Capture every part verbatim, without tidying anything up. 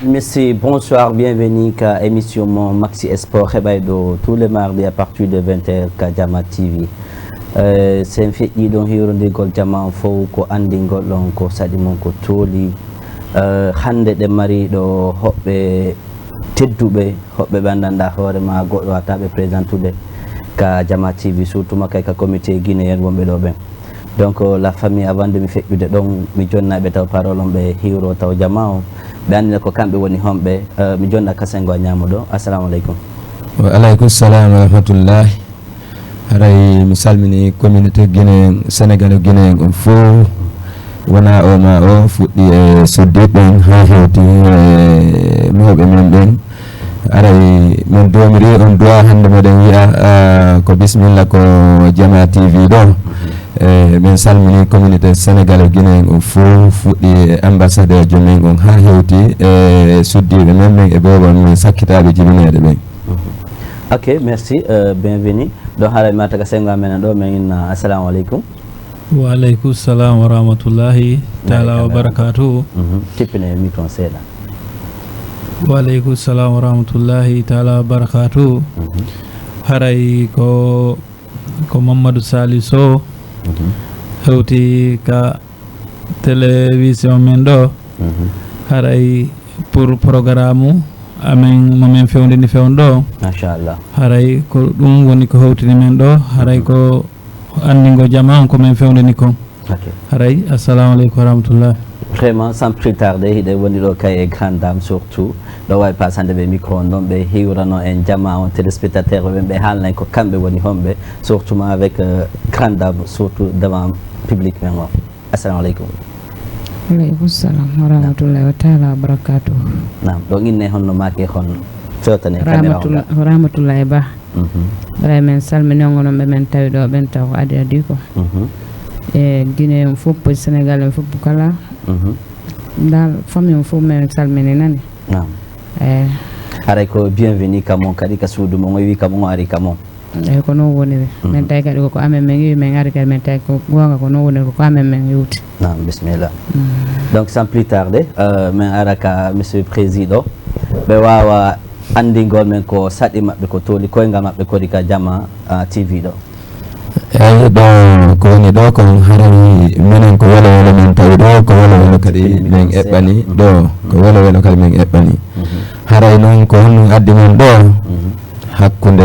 Merci, bonsoir, bienvenue ka émission mon Maxi Sport, heɓayɗo tous les mardis à partir de vingt heures ka Jama T V. Euh, sen feƴƴi ɗon hiwrondirgol jama on fof ko anndingol ɗon ko saɗi mon ko tooli. Euh, hannde ɗe mari ɗo hoɓɓe tedduɓe, hoɓɓe ɓe anndanɗa hoore ma goɗɗo wata ɓe présentude ka Jama T V, surtout ma kay ka comité guinéen wonɓe ɗo ɓen. Donc, euh, la famille, avant de mi feƴƴude ɗon, mi jonna ɓe taw parole on, ɓe hiwro taw jama o, ɓe anndina ko kamɓe woni homɓe. Euh, mi jonna ka sengo a ñaamo ɗo. Assalamu aleykum. Wa aleykum salam wa rahmatullahi. Haray mi salmini communauté guinéen, sénégalais guinéen on fof, wona o ma o, fuɗɗi e suddiɓe ɓen haa hewti e mawɓe men ɓen. Haray min doomiri on du'a hannde meɗen yi'a, ah, ko bismilla ko Jama T V ɗo. E min salmini communauté sénégalais guinéen on fof, fuɗɗi e ambassadeur jo men on haa hewti e suddiɓe men ɓen e boobo men sakkitaaɓe jibineede ɓen. Mhm. Ok, merci, euh, bienvenue. Ɗo haray mi arta ka sengo amen ɗo, min inna assalamu aleykum. Wa aleykum salam wa rahmatullahi taala wa barakatuhu. Mhm. Tippine micro seeɗa. Wa aleykum salam wa rahmatullahi taala wa barakatuhu. Mhm. Haray ko, ko Mamadou Saliou Sow, mhm, hewti ka télévision men ɗo. Mhm. Haray pour programme amen mo men fewndini fewn ɗo. Machallah. Haray ko ɗum woni ko hewtini men ɗo. Haray, mhm, ko anndingo jama on ko men fewndini kon. Ok. Haray, assalamu aleykum wa rahmatullah. Vraiment, sans plus tarder, hiɗen woni ɗo kay e grande dame surtout. Ɗo wawi pasande ɓe micro on ɗon, ɓe hiwrano en jama on, téléspectateur ɓe ɓen, ɓe haalna en ko kamɓe woni homɓe, surtout ma avec, euh, grande dame, surtout devant public men o. Assalamu aleykum. Aleykum salam wa rahmatullahi wa taala wa barakatuhu. Naam, ɗo inne honno maake hon fewtane caméra o Rahmatullah, ga. Rahmatullahi Ba. Mhm. Haray men salmini on, onon ɓe men tawi ɗo ɓen taw ko adi adi ko. Mhm. E Guinée on fof, Sénégal on fof kala. Mhm. Dal famille on fof men salmini nani. Naam. Eh. Haray ko bienvenue ka mon kadi ka suudu mon, o wi ka mon, o ari ka mon. Eyi, ko noon woniri. Mhm. Min tawi kadi ko, ko amen min iwi, min ari kadi min tawi ko goonga, ko noon woniri, ko, ko amen min iwti. Naam, bisimilla. Mm. Donc, sans plus tarder, euh, min ara ka Monsieur Président, ɓe waawa anndingol men ko saɗi maɓɓe, ko tooli koyngal maɓɓe kadi ka Jama, ah, T V ɗo. Eyi, ɗo ko woni ɗo kon, haray minen ko welo welo min tawi ɗo, ko welo welo kadi min eɓɓani ɗo, ko welo welo kadi min eɓɓani. Mhm. Haray noon ko honno addi men ɗo? Mhm. Hakkunde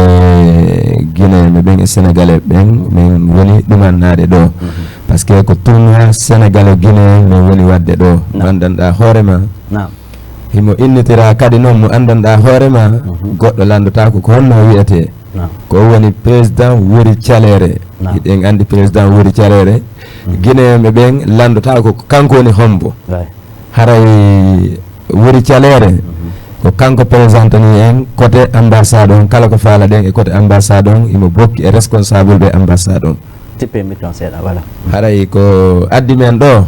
Guinéen ɓen e Sénégalais ɓen, min woni ɗumannaade ɗo. Mhm. Parce que ko tournoi Sénégalo Guinéen min woni waɗde ɗo. Naam. Anndanɗaa hoore ma. Naam. Himo innitiraa kadi noon mo anndanɗaa hoore ma, mhm, goɗɗo lanndotaako ko honno o wiyetee. Naam. Ko o woni président Wuri Caleere. Naam. Hiɗen anndi président Wuri Caleere. Mhm. Guinéen ɓen lanndotaako ko kanko woni hombo. Right. Haray Wuri Caleere, mhm, ko kanko présentani en côté ambassade on, kala ko faalaɗen e côté ambassade on, himo bokki e responsable ɓe ambassade on. Tippe micro seeɗa, voilà. Haray ko addi men ɗo,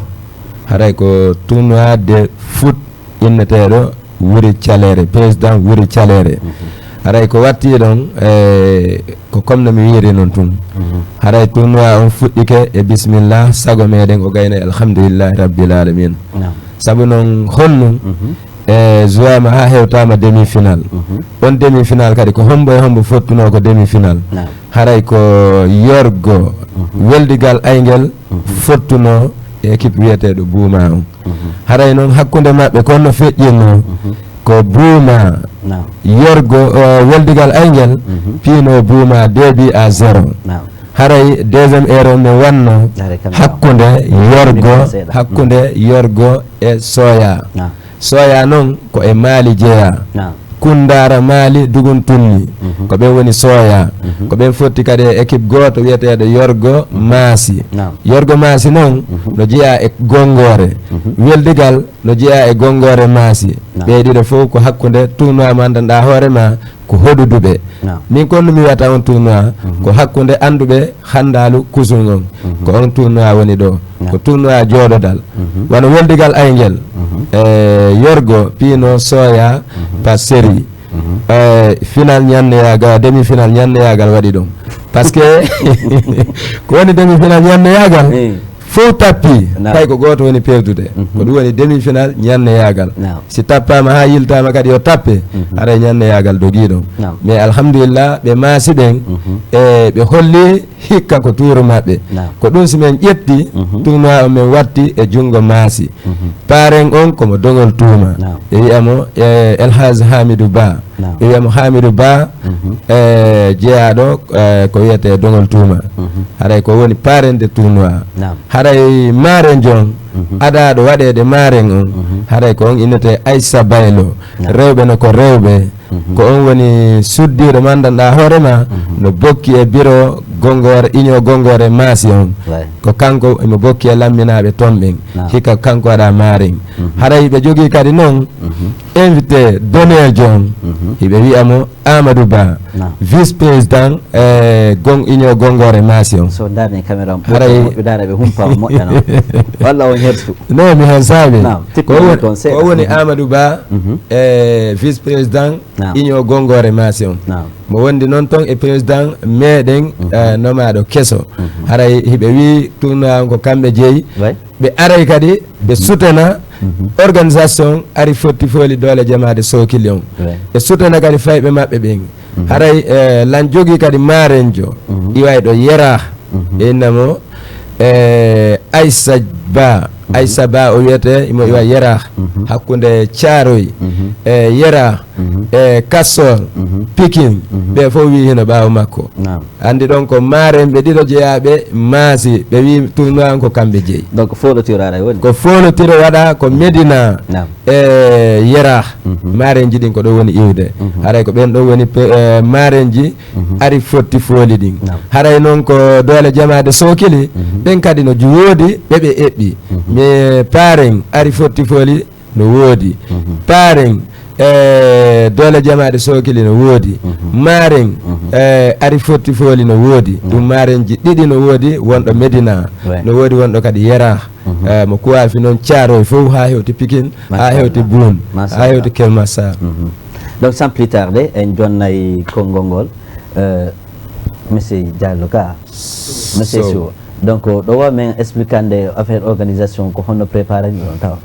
haray ko tournoi de foot inneteeɗo Wuri Caleere, président Wuri Caleere. Mhm. Haray ko watti ɗon, e, ko comme no mi wiiri non tun. Mhm. Haray tournoi on fuɗɗike e bismillah, sago meɗen o gayna e alhamdulillahi rabbil alamin. Naam. Sabu non honno, mhm, e, jouama ha hewtama demi-finale. Mhm. On demi-finale kadi ko hombo e hombo fottuno ko demi-finale. Naam. Haray ko Yorgo, mhm, Weldigal Aygel, mhm, fottuno e équipe wiyeteɗo Buuma on. Mhm. Haray noon hakkunde maɓɓe ko no feƴƴirno, mhm, ko Buuma, naam, Yorgo, o, Weldigal Aygel, mhm, piino Buuma deux buts à zéro. Naam. Haray deuxième heure on ne wanno, haray kam hakkunde Yorgo, mi seeɗa, hakkunde, mhm, Yorgo e Soya. Naam. Soya noon ko e Maali jeyaa. Naam. Kundaara Maali Dugun Tunni. Mhm. Ko ɓe woni Soya. Mhm. Ko ɓen fotti kadi e équipe gooto wiyeteeɗo Yorgo, mhm, Maasi. Naam. Yorgo Maasi noon, mhm, no jeyaa e Gonngoore. Mhm. Weldigal no jeyaa e Gonngoore Maasi. Naam. Ɓee ɗiɗo fof ko hakkunde tournoi mo anndanɗaa hoore ma ko hoɗuduɓe. Naam. Min kon no mi wiyata on tournoi, mhm, ko hakkunde annduɓe Handalu Kusun on. Mhm. Ko on tournoi woni ɗo. Naam. Ko tournoi jooɗodal. Mhm. Wano Weldigal Aygel, mhm, e Yorgo piino Soya, mhm, par série. Mhm. E final ñanneyaagal, demi final ñanneyaagal waɗi ɗum. Parce que ko woni demi final ñanneyaagal? Eh. fof tappi, tawi ko gooto woni perdude. Ko ɗum woni demi-finale ñanneyaagal. Si tappaama haa yiltaama kadi yo tappe, haray ñanneyaagal dogii ɗon. Mais alhamdulillah, ɓe maasi ɓen, e ɓe holli hikka ko tuuru maɓɓe. Ko ɗum si men ƴetti, tournoi on men watti e junngo maasi. Paaren on ko mo Doŋol Tuuma. Ɓe wi'a mo, e, El Hadj Hamidou Ba. Ɓe wi'a mo Hamidou Ba, e, jeyaaɗo, e, ko wiyetee Doŋol Tuuma. Haray ko woni paaren de tournoi. Haray maaren jon, adaaɗo waɗeede maaren on, haray ko on innetee Aissa Baylo. Rewɓe no ko rewɓe. Ko on woni suddiiɗo manndanɗaa hoore ma, no bokki e biro gonngoore, union gonngoore maasi on. Ko kanko emo bokki e lamminaaɓe ton ɓen. Hikka kanko waɗa maaren. Haray ɓe jogii kadi non invité d'honneur jon, hiɓe wi'a mo Amadou Ba, vice-président, e, gon-, union gonngoore maasi on. So ndaarni caméra on, haray ɓe ndaara ɓe humpa o moƴƴa non. Walla on hersu. Non, mi hersaaɓe. Ko woni, ko woni Amadou Ba, e, vice-président union gonngoore maasi on. Mo wondi non ton e président meɗen, e, nomaaɗo keso. Haray hiɓe wi'i tournoi on ko kamɓe jeyi. Ɓe aray kadi ɓe sutena organisation ari fotti fooli doole jamaade sookili on. Ɓe sutena kadi fayɓe maɓɓe ɓen. Haray, e, lan jogii kadi maarenjo iwayɗo Yera. Ɓe inna mo, e, Aissa Ba. Aissa Ba o wiyetee imo iwa Yera, hakkunde Caaroy, e, Yera, e, Kassor, Pikin. Ɓe fof wii hino ɓaawo makko. Anndi ɗon ko maarenɓe ɗiɗo jeyaaɓe maasi, ɓe wii tournoi on ko kamɓe jeyi. Donc foolotiro aray woni? Ko foolotiro waɗa ko Medina, e, Yera. Maarenji ɗin ko ɗo woni iwde. Haray ko ɓen ɗo woni pe-, e, maarenji ari fotti fooli ɗin. Haray non ko doole jamaade sookili, ɓen kadi no ju-, woodi ɓe ɓe eɓɓi. Mais paaren ari fotti fooli no woodi. Paaren, e, doole jamaade sookili no woodi. Maaren, e, ari fotti fooli no woodi. Ɗum maarenji ɗiɗi no woodi, wonɗo Medina, no woodi wonɗo kadi Yera. E, mo kuwaafi noon Caaroy fof, haa hewti Pikin, haa hewti Buun, haa hewti Ker Massar. Donc, sans plus tarder, en jonnay konngol ngol, euh, Monsieur Diallo ka, Monsieur Sow. Donc, ɗo wa men expliquande affaire organisation ko honno préparé ɗum ɗon tawa.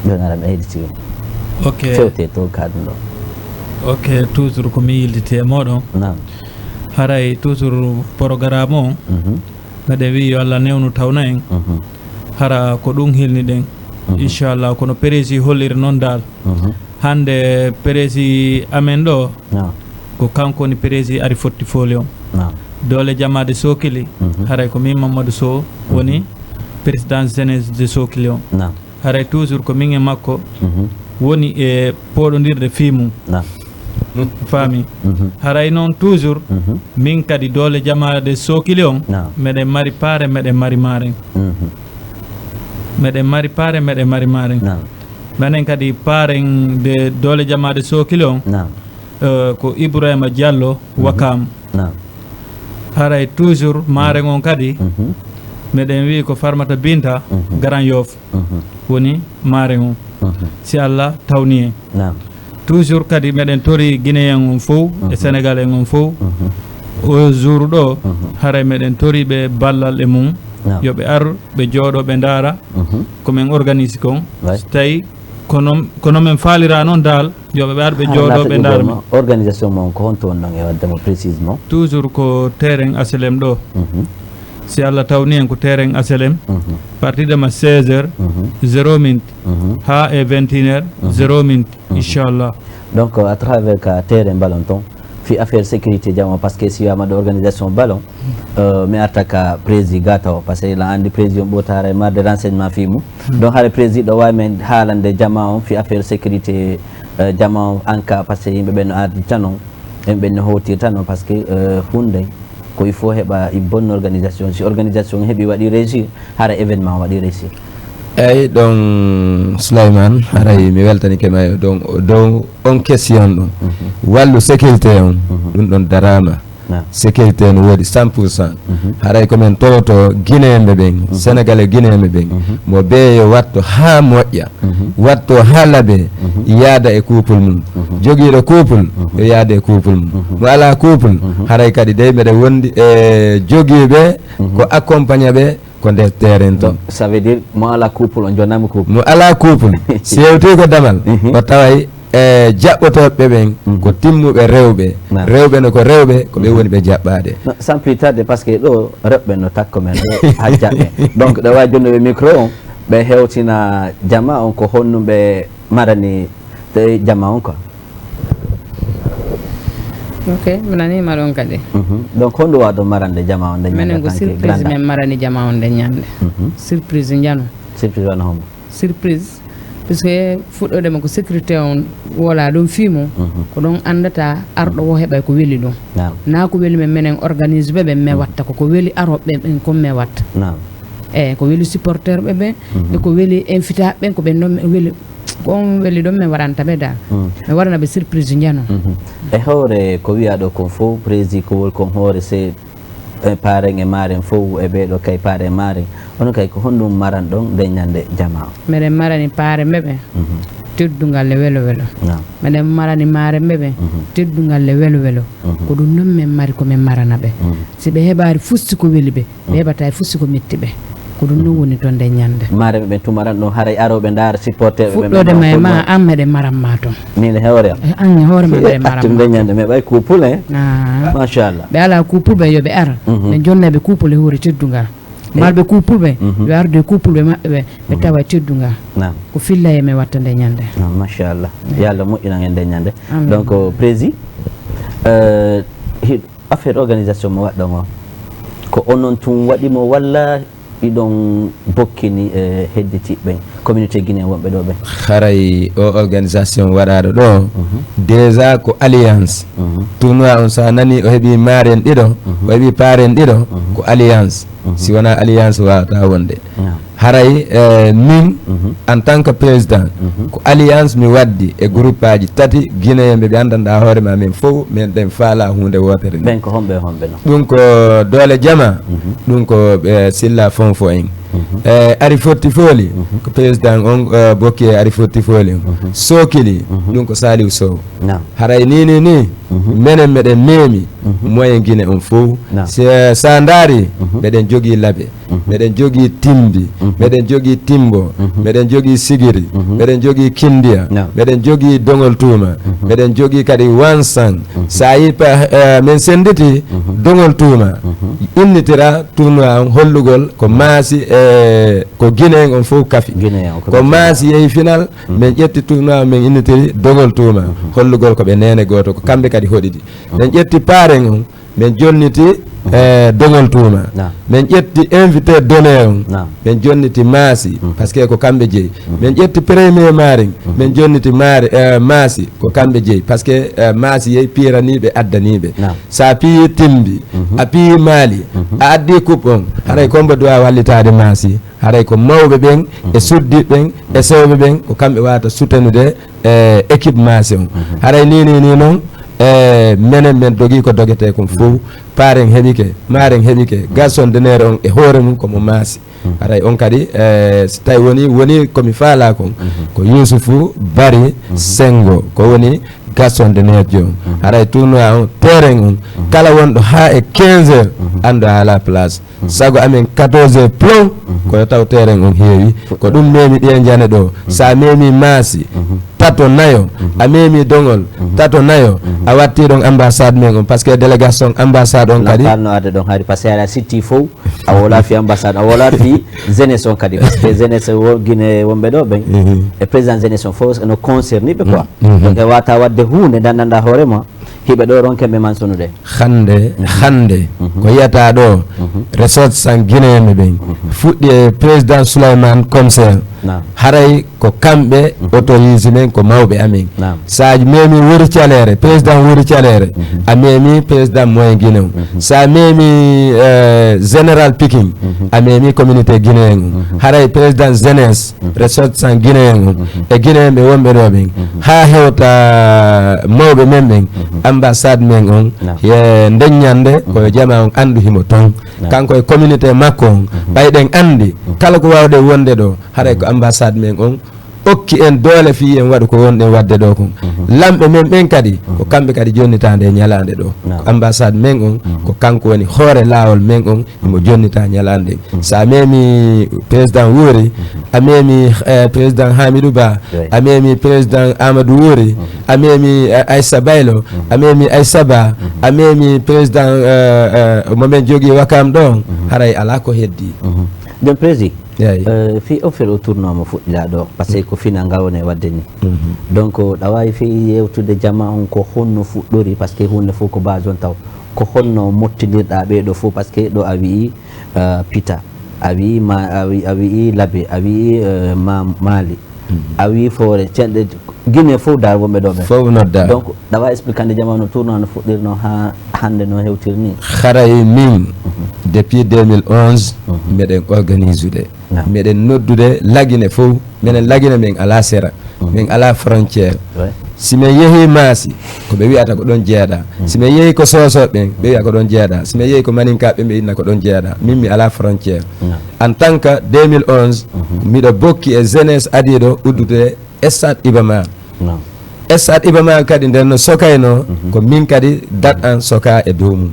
Ɗon ara mi heɗiti ɗum. Ok. Fewte to ka ɗum ɗon. Ok, toujours ko mi yiltiti e moɗon. Naam. Haray toujours programme on, meɗen wi'i yo Allah newnu tawna en. Hara ko ɗum hilniɗen. Inchallah, kono prési holliri noon dal. Hannde prési amen ɗo, ko kanko woni prési ari fotti fooli on. Doole jamaade Sokili, haray ko min Mamadou Sow woni président jeunesse de Sokili on. Haray toujours ko min e makko woni e pooɗondirde fii mum. Faami? Haray noon toujours, min kadi doole jamaade Sokili on, meɗen mari paare, meɗen mari maaren. Meɗen mari paare, meɗen mari maaren. Menen kadi paaren de doole jamaade Sokili on, eh, ko Ibrahima Diallo, Wakam. Haray toujours maaren on kadi, meɗen wi'i ko Farmata Binta, Grand Yoff. Woni maaren on. Si Allah tawni en. Toujours kadi meɗen tori Guinéen on fof e Sénégalais on fof. O jour ɗo, haray meɗen tori ɓe ballal e mum. Yo ɓe ar, ɓe jooɗo, ɓe ndaara. Ko men organise kon. So tawi kono, kono men faalira noon dal, yo ɓe ar, ɓe jooɗo, ɓe ndaara men. Organisation mon ko honto wonɗon e waɗde mo précisément? Toujours ko terrain H L M ɗo. Si Allah tawni en ko terrain H L M, partir de ma seize heures, zéro minute, haa e vingt et une heures, zéro minute, inchallah. Donc, à travers ka terrain ballon ton, fi affaire sécurité jama, parce que si wiyama ɗo organisation ballon, euh, mi arta ka président gata o, parce que la andi président ɓotare marde renseignement fi mum. Donc, hara président ɗo wawi men haalande jama on fi affaire sécurité, euh, jama on en cas, parce que yimɓe ɓen no ardi tan on, yimɓe ɓen no howtirta non, parce que, euh, hunde ko il faut heɓa une bonne organisation. Si organisation heɓi waɗi réussir, hara événement waɗi réussir. Eyyi, ɗon Souleymane, haray mi weltanike ma e ɗon, dow on question ɗon. Wallu sécurité on, ɗum ɗon darama. Sécurité no woodi cent pour cent. Haray ko men toroto Guinéenɓe ɓen, Sénégalais Guinéenɓe ɓen, mo bee yo watto haa moƴƴa, watto haa laɓe, yaada e couple mum. Jogiiɗo couple, yo yaada e couple mum. Mo alaa couple, haray kadi dey mbeɗa wondi e jogiiɓe ko accompagné ɓe, ko O nder terrain to. Donc, ça veut dire, mo alaa couple, on jonaama couple. Mo alaa couple. Si yewtii ko damal, o taway e jaɓɓotooɓe ɓen ko timmuɓe rewɓe. Rewɓe no ko rewɓe, ko ɓe woni ɓe jaɓɓaaɗe. Sans plus tarder, parce que ɗo rewɓe no takko men ɗo haa jaɓɓe. Donc, ɗo waawi jonnuɓe micro on, ɓe hewtina jama on ko honno ɓe marani te jama on quoi. Ok, mi nanii ma ɗon kadi. Mhm. Donc honɗum waɗɗon marande jama on nde ñande? Menen ko surprise men marani jama on nde ñande. Mhm. Surprise njano. Surprise wano homo? Surprise, puisque fuɗɗode mo ko sécurité on wola ɗum fii mum. Mhm. Ko ɗon anndata arɗo wo heɓay ko weli ɗum. Naa ko weli men menen organise ɓe ɓen me watta ko ko weli aroɓe ɓen kon me watta. Eyi ko weli supporter ɓe ɓen e ko weli invitaɓe ɓen ko ɓen ɗon weli. Ko on weli ɗon mi waɗanta ɓe dal. Mi waɗana ɓe surprise njano. E hoore ko wiya ɗo kon fof prési ko wol kon hoore se e paren e maren fof e ɓeɗo kay paren e maren, onon kay ko honɗum maran ɗon nde ñande jama o? Meɗen marani paren ɓe ɓe teddungal e welo welo. Meɗen marani maren ɓe ɓe teddungal e welo welo. Ko ɗum noon min mari ko min marana ɓe. Si ɓe heɓaari fusti ko weli ɓe, ɓe heɓata e fusti ko metti ɓe. Ko ɗum noon woni toon nden ñande. Maareeɓe ɓen tumaran ɗum haray arooɓe ndaara supporterɓe ɓen. Fuɗɗoode ma e ma an meɗen maran ma toon. Min e hoore am. E an e hoore ma meɗen maran ma. Nden ñande mais ɓay couple en. Machallah. Ɓe alaa couple ɓe yo ɓe ara. Ɓe jonna ɓe couple e hoore teddungal. Marɓe couple ɓe yo ardu e couple ɓe maɓɓe ɓe ɓe tawa e teddungal. Ko filla e men watta nde ñande. Machallah. Yo Allah moƴƴinan en nde ñande. Donc prési euh, affaire organisation mo waɗɗon o ko onon tun waɗi mo walla iɗon bokkini e hedditiɓɓe communauté guinéen wonɓe ɗo ɓen? Haray o organisation waɗaɗo ɗo déjà ko alliance. Tournoi on sa nani o heɓi maren ɗiɗo o heɓi paren ɗiɗo ko alliance. Si wona alliance wawata wonde. Haray min en tant que président ko alliance mi waddi e groupe aji tati guinéen ɓe ɓe andanɗa hoore ma min fof min ɗen faala hunde wotere nde. Ɓen ko homɓe homɓe non? Ɗum ko doole jama. Ɗum ko ɓe silla fonfo en. Ari fotti fooli ko président on bokki e ari fotti fooli on sokili. Ɗum ko saliw sow. Haray ni ni ni menen meɗen memi moyen guine on fof. Sa ndaari meɗen jogii labe. Meɗen jogii Timbi, meɗen jogii Timbo, meɗen jogii Sigiri, meɗen jogii Kindiya, meɗen jogii Dogol Tuuma, meɗen jogii kadi Wansan. So a yii min sennditii Dogol Tuuma, innitira tournoi on hollugol ko Maasi e ko Guinéen on fof kafi. Ko Maasi yehi final, min ƴetti tournoi on min innitiri Dogol Tuuma hollugol ko ɓe neene gooto ko kamɓe kadi hoɗidi. Min ƴetti paaren on. Min jonniti e Dogol Tuuma. Min ƴetti invité d'honneur on. Min jonniti Maasi parce que ko kamɓe jeyi. Min ƴetti premier marin min jonniti mari Maasi ko kamɓe jeyi parce que Maasi yehi piraniɓe addaniɓe. Sa piyi Timbi a piyi Maali a addi coupe on haray kombo duwa wallitade Maasi. Haray ko mawɓe ɓen e suddiɓe ɓen e sewɓe ɓen ko kamɓe wawata soutenude e équipe Maasi on. Haray ni ni ni noon e menen men dogii ko dogetee kon fof. Paaren heɓike, maaren heɓike, Gaston Deneere on e hoore mum ko mo Maasi. Haray on kadi e so tawi woni woni ko mi faalaa kon ko Yuusufu Bari Senngo ko woni Gaston Deneere joom. Haray tournoi on terrain on kala wonɗo haa e quinze heures anndu a alaa place. Sago amen quatorze heures plomb kono taw terrain on heewi ko ɗum memi ɗiye njane ɗo sa memi Maasi tato nayo a memi Dogol tato nayo a watti ɗon ambassade men on parce que délégation ambassade on kadi. Falno arde ɗon hari parce que aɗa sitti fof a wola fi ambassade a wola fi jeunesse on kadi parce que jeunesse wo Guinée wonɓe ɗo ɓen e président jeunesse on fof no concerni ɓe quoi. Donc e wata wadde hunde dandanɗa hoore ma. Hiɓe ɗo ronken ɓe mansunude. Hannde, hannde ko yiyata ɗo ressortissant guinéen ɓen fuɗɗi e président Souleymane Comsel haray ko kamɓe autorise men ko mawɓe amen. Sa memi Wuri Caleere, président Wuri Caleere a memi président moyen guinéen. Sa memi général Pikin a memi communauté guinéen. Haray président jeunesse ressortissant guinéen on e guinéen ɓe wonɓe ɗo ɓen haa hewta mawɓe men ɓen ambassade men on e nden ñande koyo jama on anndu himo toon. Kanko e communauté makko on ɓay ɗen anndi kala ko wawɗen wonde ɗo haray ko ambassade men on okki en doole fii en waɗu ko wonɗen waɗde ɗoo kon. Lamɓe men ɓen kadi, ko kamɓe kadi jonnitaa ndee ñalaande ɗoo. Ko ambassade men on, ko kanko woni hoore laawol men on, himo jonnita ñalaande. So a memi président Wori, a memi, eh, président Hamidou Ba, a memi président Amadou Wori, a memi, eh, Aissa Baylo, a memi Aissa Ba, a memi président, eh, eh, mo men jogii Wakam ɗon, haray alaa ko heddii. Jooni, président, eh, fii o fere o tournoi mo fuɗɗiraa ɗoo, parce que ko final ngal woni e waɗde nii. Donc, ɗa waawi fii yewtude jamaa on ko honno fuɗɗori, parce que huunde fof ko base on taw. Ko honno mottindirɗaa ɓee ɗoo fof, parce que ɗoo a wi'i, eh, Pita, a wi'i ma, a wi'i, a wi'i Labe, a wi'i, eh, ma, Mali, a wi'i Fore, cenɗe Guinée fof daar wonɓe ɗoo ɓen. Fof noddaa. Donc, ɗa waawi expliquande jamaa no tournoi no fuɗɗirnoo haa hannde no hewtiri nii? Haray min, depuis deux mille onze, meɗen organisude. Meɗen noddude Lagine fof. Minen Lagine min alaa sera. Min alaa frontière. Si min yehii Maasi, ko ɓe wi'ata ko ɗon jeyaɗaa. Si min yehii ko Soosooɓe ɓen, ɓe wi'a ko ɗon jeyaɗaa. Si min yehii ko Maninkaaɓe ɓen, ɓe inna ko ɗon jeyaɗaa. Min mi alaa frontière. En tant que deux mille onze, miɗo bokki e jeunesse adiiɗo uddude Stade Iba Mar. Stade Iba Mar kadi nden no sokaynoo, ko min kadi date an sokaa e dow mum.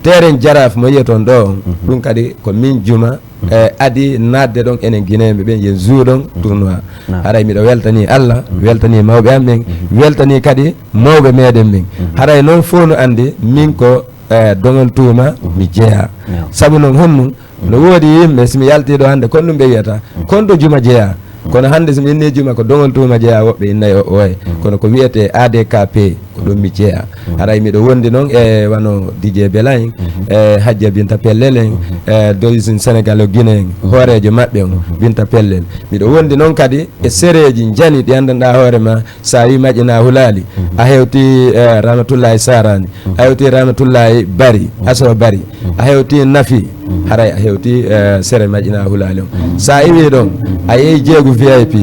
Terrain Jaraaf mo yi'oton ɗoo on, ɗum kadi ko min juma, eh, adi naatde ɗon enen Guinéen ɓe ɓen, yen joue ɗon tournoi. Haray miɗo weltanii Allah, weltanii mawɓe am ɓen, weltanii kadi mawɓe meɗen ɓen. Haray noon fof no anndi min ko, eh, doŋol tuuma mi jeyaa. Sabu noon honɗum? No woodi yimɓe, si mi yaltii ɗoo hannde, kon ɗum ɓe wi'ata, kon to juma jeyaa. Kono hannde, so mi innii juma, ko doŋol tuuma jeyaa, woɓɓe innay o oye. Kono ko wi'etee A D K P, ko ɗum mi jeyaa. Haray miɗo wondi noon e wano D J Bela en, e Hajja Binta Pellel en, e Doris Sénégal o Guinée en, hooreejo maɓɓe on, Binta Pellel. Miɗo wondi noon kadi e sereeji njani ɗi anndanɗaa hoore ma, so a wii Maƴƴinaa Hulaali, a hewtii, eh, Ramatullaahi Saaraani, a hewtii Ramatullaahi Bari, Asoo Bari, a hewtii Nafi, haray a hewtii, eh, sere Maƴƴinaa Hulaali on. So a iwii ɗon, a yehi Jeegu V I P.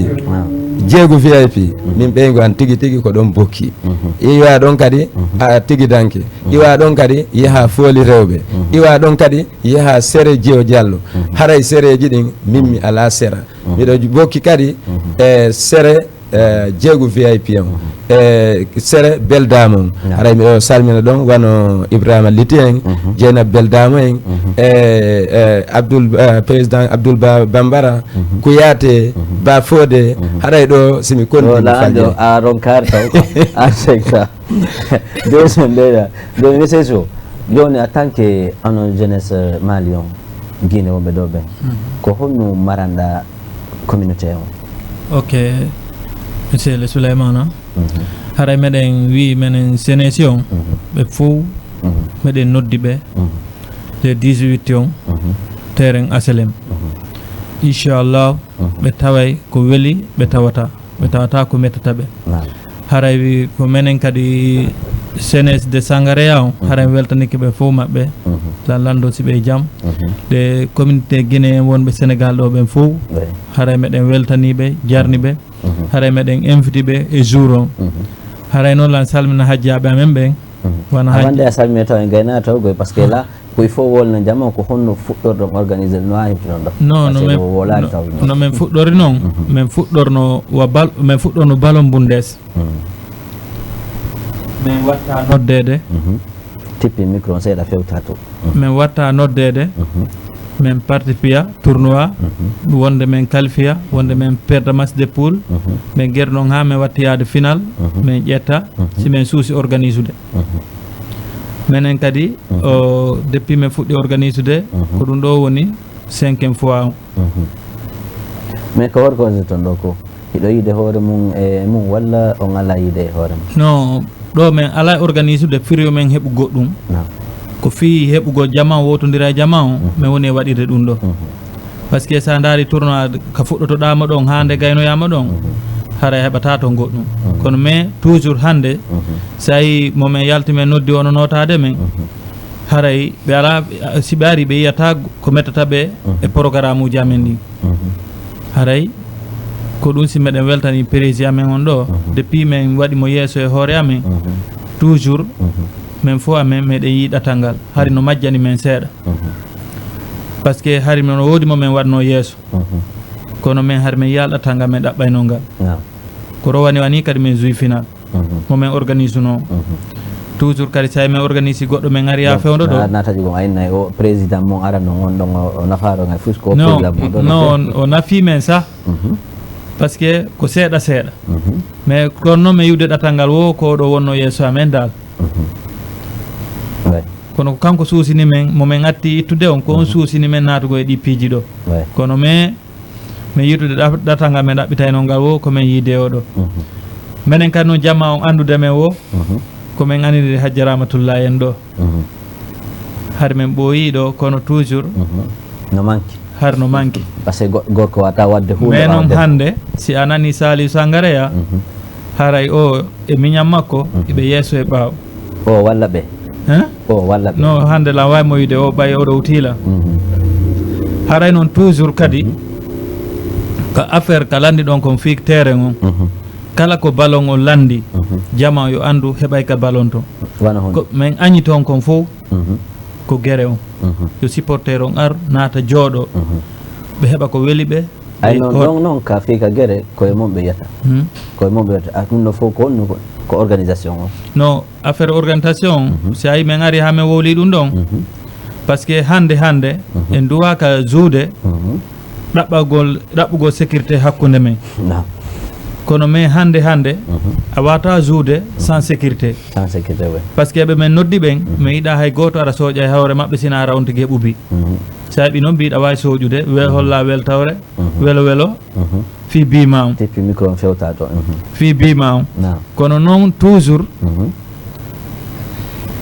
Jeegu V I P, min ɓeyngu an tigi tigi ko ɗon bokki. Iwaa ɗon kadi, a tigi danke. Iwaa ɗon kadi, yaha Fooli Rewɓe. Iwaa ɗon kadi, yaha sere Jiyo Jallo. Haray sereeji ɗin, min mi alaa sera. Miɗo bokki kadi, e sere eh, Jeegu V I P on, e sere Beldaama on. Haray miɗo salmina ɗon wano Ibrahima Liti en, Jeynab Beldaama en, e, e Abdoul, eh, président Abdoul Ba Bambara, Kouyaté, Ba Fodé, haray ɗoo si mi kondi mi falƴay. A ronkaare taw quoi. A seyta. Jooni so ndeyɗaa. Jooni monsieur Sow, jooni en tant que onon jeunesse Mali on, Guinée wonɓe ɗoo ɓen, ko honno maranɗaa communauté on? Ok, monsieur le Souleymana. Haray meɗen wi'i menen senesi on, ɓe fow meɗen noddi ɓe le dix-huit on, terrain H L M. Inchallah, ɓe taway ko weli ɓe tawata, ɓe tawata ko mettata ɓe. Haray wi ko menen kadi C N S de Sangareya on, haray mi weltanike ɓe fof maɓɓe. Lan lando si ɓe jam. Ɗe communauté guinéen wonɓe Sénégal ɗo ɓen fof, haray meɗen weltani ɓe, jarni ɓe. Haray meɗen inviti ɓe e jour on. Haray noon lan salmina hajjaaɓe amen ɓen. Wano hajji. Avant de a salmina taw en gaynaa taw goy, parce que là, ko il faut wolna jama ko honno fuɗɗorɗon organiser no a hewtinon ɗo. Non, no men, no men fuɗɗori noon, men fuɗɗorno wa bal, men fuɗɗorno ballon bundes. Min watta noddeede. Tippi micro on seeɗa fewta to. Min watta noddeede. Min participa tournoi, wonde min qualifia, wonde min perda match de poule, min geri noon haa min watti yaade final, min ƴetta si min suusi organisude. Menen kadi, o, depuis min fuɗɗi organisude, ko ɗum ɗo woni cinquième fois on. Mais ko horko on ton ɗo ko? Hiɗo yiide hoore mum e mum, walla on alaa yiide e hoore mum? Non, ɗo min alaa organisude firiyo min heɓu goɗɗum. Ko fii heɓugol jama, wowtondira e jama on, min woni e waɗirde ɗum ɗo. Parce que so a ndaari tournoi ka fuɗɗotoɗaa mo ɗon haa nde gaynoyaa mo ɗon, haray a heɓataa toon goɗɗum. Kono mais toujours hannde, so a yii mo min yalti min noddi ono nootaade min, haray ɓe alaa, si ɓe ari ɓe yiyata ko mettata ɓe e programme uji amen ɗin. Haray ko ɗum si meɗen weltani président amen on ɗo, depuis min waɗi mo yeeso e hoore amen, toujours min fof amen meɗen yii ɗatal ngal, hari no majjani min seeɗa. Parce que hari no woodi mo min waɗno yeeso. Kono min hari min yalɗataa ngal min ɗaɓɓaynoo ngal. Ko rowani o nii kadi min joué final. Mo min organise noo. Toujours kadi so a min organise goɗɗo min ari haa fewndo ɗo. Na taƴi ko ayna o président mo arano on ɗon o nafaaro ngal fus ko non. Non, o nafi min sah. Parce que ko seeɗa seeɗa. Mais kono noon mi yiwde ɗatal ngal wo ko ɗo wonno yeeso amen dal. Kono ko kanko suusini men mo min atti ittude on ko on suusini men naatugo e ɗi piiji ɗo. Kono mais min yiitude ɗatal ngal min ɗaɓɓitayno ngal wo ko min yiide o ɗo. Menen kadi noon jamma on anndude men wo ko min aniri hajja rahmatullahi en ɗo. Hari min ɓooyii ɗo kono toujours no manki. Hari no manki. Parce que gorko wata wadde huunde mais noon hannde si a nani saliu sangareya haray o e miñam makko iɓe yeeso e ɓaawo. O walla ɓe. Hein? O walla ɓe. No hannde la wawi mo wiide o ɓay oɗo wutila. Haray noon toujours kadi ka affaire ka lanndi ɗon kon fii terrain on kala ko ballon on lanndi jama yo anndu heɓay ka ballon ton. Ko min añi toon kon fof ko gere on yo supporter on ar naata jooɗo ɓe heɓa ko weli ɓe. Ay non ɗon noon ka fii ka gere koye mon ɓe yiyata. Koye mon ɓe yiyata. Ah, ɗum ɗo fof ko honno ko organisation o? No affaire organisation si a yi min ari haa min wowli ɗum ɗon. Parce que hannde hannde en duwaka juude ɗaɓɓagol ɗaɓɓugol sécurité hakkunde men. Kono mais hannde hannde a wata juude sans sécurité. Sans sécurité, oui. Parce que ɓe min noddi ɓen mi yiɗa hay gooto ara sooƴa e hoore maɓɓe sina ara on tigi heɓu bi. So a heɓi noon mbiɗa waawi sooƴude we holla weltawre welo welo fii biima on. Tippi micro on fewta to. Fii biima on. Kono noon toujours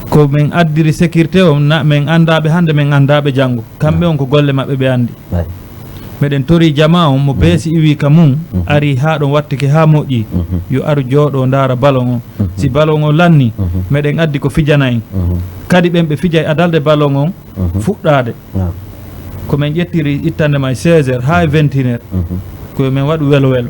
ko min addiri sécurité on na min anndaaɓe hannde min anndaaɓe janngo. Kamɓe on ko golle maɓɓe ɓe anndi. Meɗen tori jama on mo beesi iwi ka mum ari haa ɗon wattike haa moƴƴi yo aru jooɗo ndaara ballon on. Si ballon on lanni meɗen addi ko fijana en. Kadi ɓen ɓe fijay adalde ballon on fuɗɗaade. Ko min ƴettiri ittande ma e seize heures haa e vingt et une heures. Ko yo min waɗu welo welo.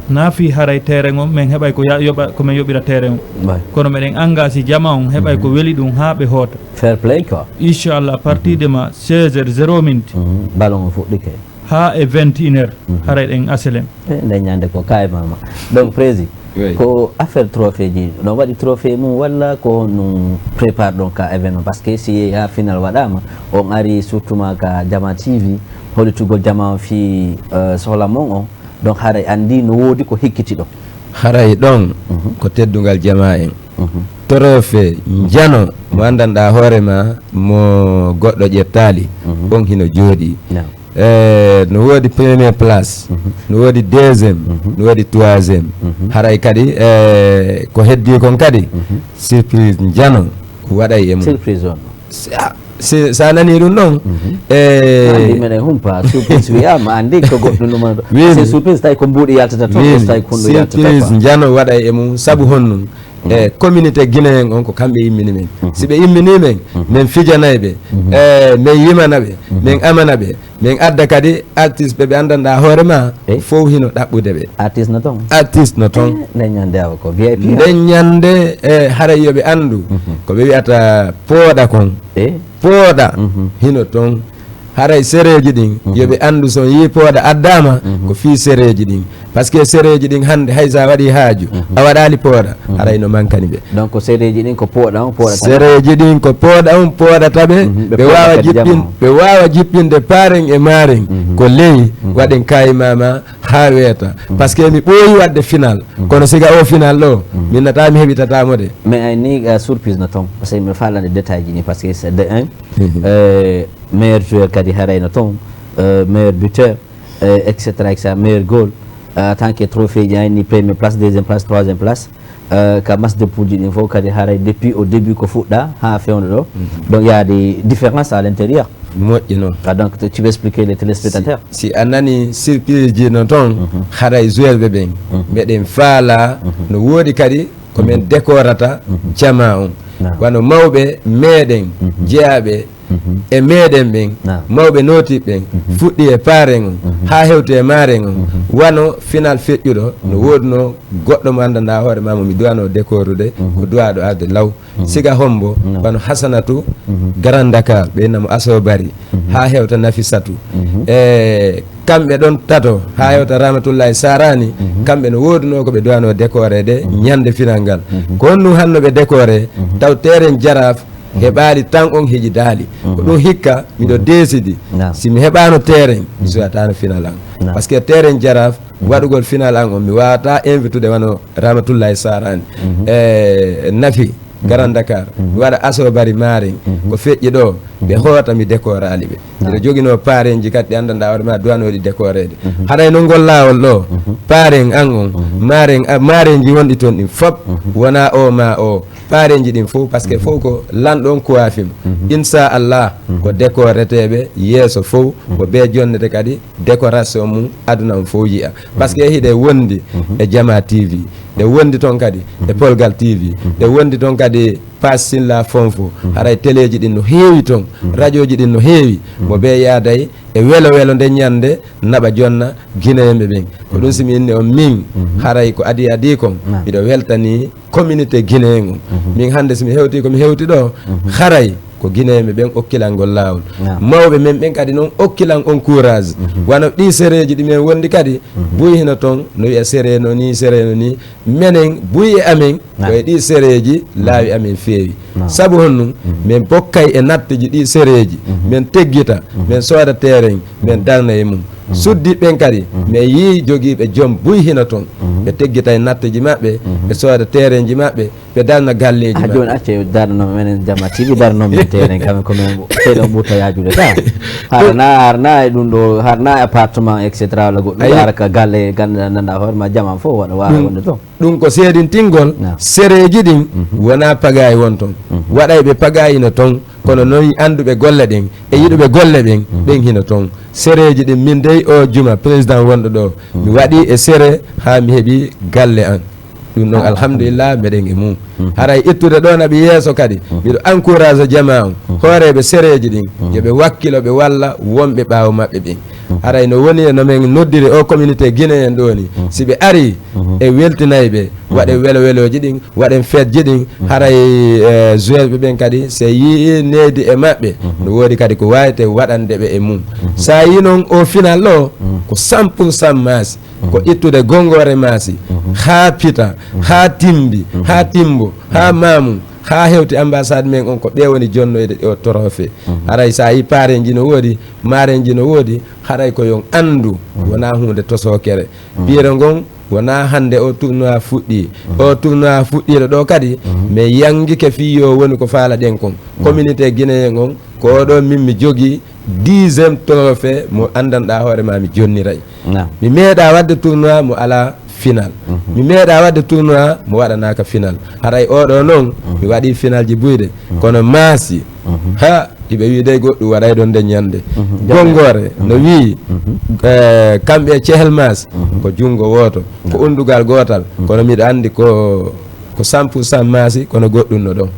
Na fii haray terrain on min heɓay ko yoɓa ko min yoɓira terrain on. Kono meɗen engagé jama on heɓay ko weli ɗum haa ɓe hoota. Fair play quoi. Inchallah à partir de ma seize heures zéro minute. Ballon on fuɗɗike. Haa e vingt et une heures haray ɗen aselem. Nde ñande ko kay mama. Donc prési ko affaire trophée ji no waɗi trophée mum walla ko honɗum prépare ɗon ka événement parce que si yeehi ha final waɗama on ari surtout ma ka jama tv hollitugol jama on fii sohla mon on donc haray andi no woodi ko hikkiti ɗon. Haray ɗon ko teddungal jama en. Trophée njano mo anndanɗa hoore ma mo goɗɗo ƴettaali on hino jooɗi. E no woodi première place, no woodi deuxième, no woodi troisième. Haray kadi e ko heddi kon kadi surprise njano waɗay e mum. Surprise on. Si sa nani ɗum ɗon e andi mene humpa surprise wiyama andi ko goɗɗum ɗum ɗo. Win surprise tawi ko mbuuɗi yaltata toon tawi kundu yaltata surprise njano waɗay e mum sabu honɗum. E communauté guinéen on ko kamɓe immini men. Si ɓe immini men min fijanay ɓe, e min yimana ɓe, min amana ɓe, min adda kadi artiste ɓe ɓe anndanɗa hoore ma fof hino ɗaɓɓude ɓe. Artiste no toon. Artiste no toon. Nden ñande awa ko vip. Nden ñande e haray yoɓe anndu ko ɓe wiyata pooɗa kon. Pooɗa hino toon. Haray sereeji ɗin yo ɓe anndu so yii pooɗa addaama ko fii sereeji ɗin. Parce que sereeji ɗin hannde hay so a waɗii haaju a waɗaali pooɗa haray no mankani ɓe. Donc sereeji ɗin ko pooɗa on pooɗata. Sereeji ɗin ko pooɗa on pooɗata ɓe. Ɓe waawa jippin ɓe waawa jippinde paaren e maaren ko ley waɗen kayimama haa weeta. Parce que mi ɓooyi waɗde final kono siga o final ɗo min nata mi heɓitata mo de. Mais ay ni surprise no toon parce que mi faalande détail ji ni parce que c'est de un meilleur joueur kadi harayno toon meilleur buteur, et cetera, et cetera, meilleur goal. En tant que trophée ji ayni premier place deuxième place troisième place ka match de poule ji ɗin fof kadi haray depuis au début ko fuɗɗa ha fewndo ɗo. Donc il y a des différences à l'intérieur. Moƴƴi noon. Ah, donc tu peux expliquer les téléspectateurs. Si a nani surprise ji no toon haray joueur ɓe ɓen meɗen faala no woodi kadi ko min décorata jama on. Wano mawɓe meɗen jeyaaɓe e meɗen ɓen mawɓe nootiɓe ɓen fuɗɗi e paaren on haa hewti e maaren on. Wano final feƴƴuɗo no woodunoo goɗɗo mo anndanɗaa hoore maa mo mi duwanoo décorude ko duwaaɗo arde law. Siga hombo wano Hasanatu Grand Dakar ɓe innamo Asobari haa hewta Nafisatu e kamɓe ɗon tato, haa hewta Rahmatullahi Sarani, kamɓe no woodunoo ko ɓe duwanoo décoré de ñande final ngal. Ko honɗum hanno ɓe décoré, taw terrain Jaraaf heɓaali tan on heji daali. Ko ɗum hikka, miɗo deesidi. Si mi heɓaano terrain, mi suwataano final an. Parce que terrain Jaraaf, waɗugol final an on, mi waawata invitude wano Rahmatullahi Sarani. E Nafi, Grand Dakar, mi waɗa asobari maaren, ko feƴƴi ɗo, ɓe hoota mi décoraali ɓe. Mbiɗo joginoo parenji kadi ɗi anndanɗaa hoore ma duwanooɗi décoreede. Haray noon ngol laawol ɗo, paren an on, maren, a- marenji wonɗi toon ɗin fop, wonaa o ma o. Parenji ɗin fof, parce que fof ko lanɗo on kuwafi mo. Inchallah, ko décoreteeɓe yeeso fof, ko ɓe jonnete kadi décoration mum aduna on fof yiya. Parce que hiɗe wondi e Jama T V, ɗe wondi toon kadi e Polgal T V, ɗe wondi toon kadi Pass Silla Fonfo. Haray teleeji ɗin no heewi toon, rajooji ɗin no heewi. Mo ɓe yaaday e welo welo nde ñande naɓa jonna Guinéen ɓe ɓen. Ko ɗum si mi inni on min, haray ko adii adii kon, miɗo weltanii communauté guinéen on. Min hannde si mi hewtii ko mi hewti ɗo, haray ko Guinéen ɓe ɓen okkilangol laawol. Mawɓe men ɓen kadi noon okkilan on courage. Wano ɗii sereeji ɗi men wondi kadi, buy hino toon no wiya seree no nii, seree no nii. Menen buy e amen ko e ɗii sereeji laawi amen feewi. Sabu honɗum? Men bokkay e natteji ɗii sereeji, men teggita, men sooda terrain, men darna e mum. Suddiiɓe ɓen kadi, mi yii jogiiɓe joom buy hino toon. Ɓe teggitay natteji maɓɓe, ɓe sooda terrainji maɓɓe, ɓe darna galleeji maɓɓe. Jooni acce darnoo menen Jama T V, darnoo men terrain, kam ko men tee ɗo ɓurta yaajude ka. Harna, harna e ɗum ɗo, harna e appartement, et cetera, walla goɗɗum, hara ka galle, gannda, nannda hoore ma, jaman fof waɗa waawi wonde toon. Ɗum ko seedintingol sereeji ɗin, wonaa pagaay won toon. Waɗayɓe pagaay ino toon, kono noon annduɓe golle ɗen e yiɗuɓe golle ɓen, ɓen hino toon. Sereeji ɗin, min dey o juma, président wonɗo ɗo, mi waɗi e sere haa mi heɓi galle an. Ɗum ɗon, alhamdulillah, meɗen e mum. Haray ittude ɗo naɓi yeeso kadi, miɗo encourage jama on, hooreeɓe sereeji ɗin, yo ɓe wakkilo, ɓe walla wonɓe ɓaawo maɓɓe ɓen. Haray no woni e no men noddiri o communauté guinéen ɗo ni, si ɓe ari, e weltinay ɓe, waɗen welo welooji ɗin, waɗen fête ji ɗin, haray, eh, joueur ɓe ɓen kadi, si yii needi e maɓɓe, no woodi kadi ko waawete waɗande ɓe e mum. Sa yii noon o final ɗo, ko cent pour cent Maasi, ko ittude Gonngoore Maasi, haa Pita, haa Timbi, haa Timbo, haa Mamum, haa hewti ambassade men on, ko ɓe woni jonnoyde o trophée. Haray sa yii parenji no woodi, marenji no woodi, haray ko yon anndu, wonaa huunde tosokere. Piire ngon wonaa hannde o tournoi fuɗɗii. O tournoi fuɗɗiiɗo ɗo kadi, mi yangike fii yo woni ko faalaɗen kon. Communauté guinéen on, ko oɗo min mi jogii dixième trophée mo anndanɗaa hoore ma mi jonniray. Mi meeɗaa waɗde tournoi mo alaa final. Mi meeɗaa waɗde tournoi mo waɗanaaka final. Haray oɗo noon, mi waɗii finalji buyɗe. Kono Maasi, ha, iɓe wii dey goɗɗum waɗay ɗon nde ñande. Gonngoore no wii, eh, kamɓe e Cehel Maasi, ko junngo wooto, ko unndugal gootal. Kono miɗo anndi ko, ko cent pour cent Maasi, kono goɗɗum no ɗon.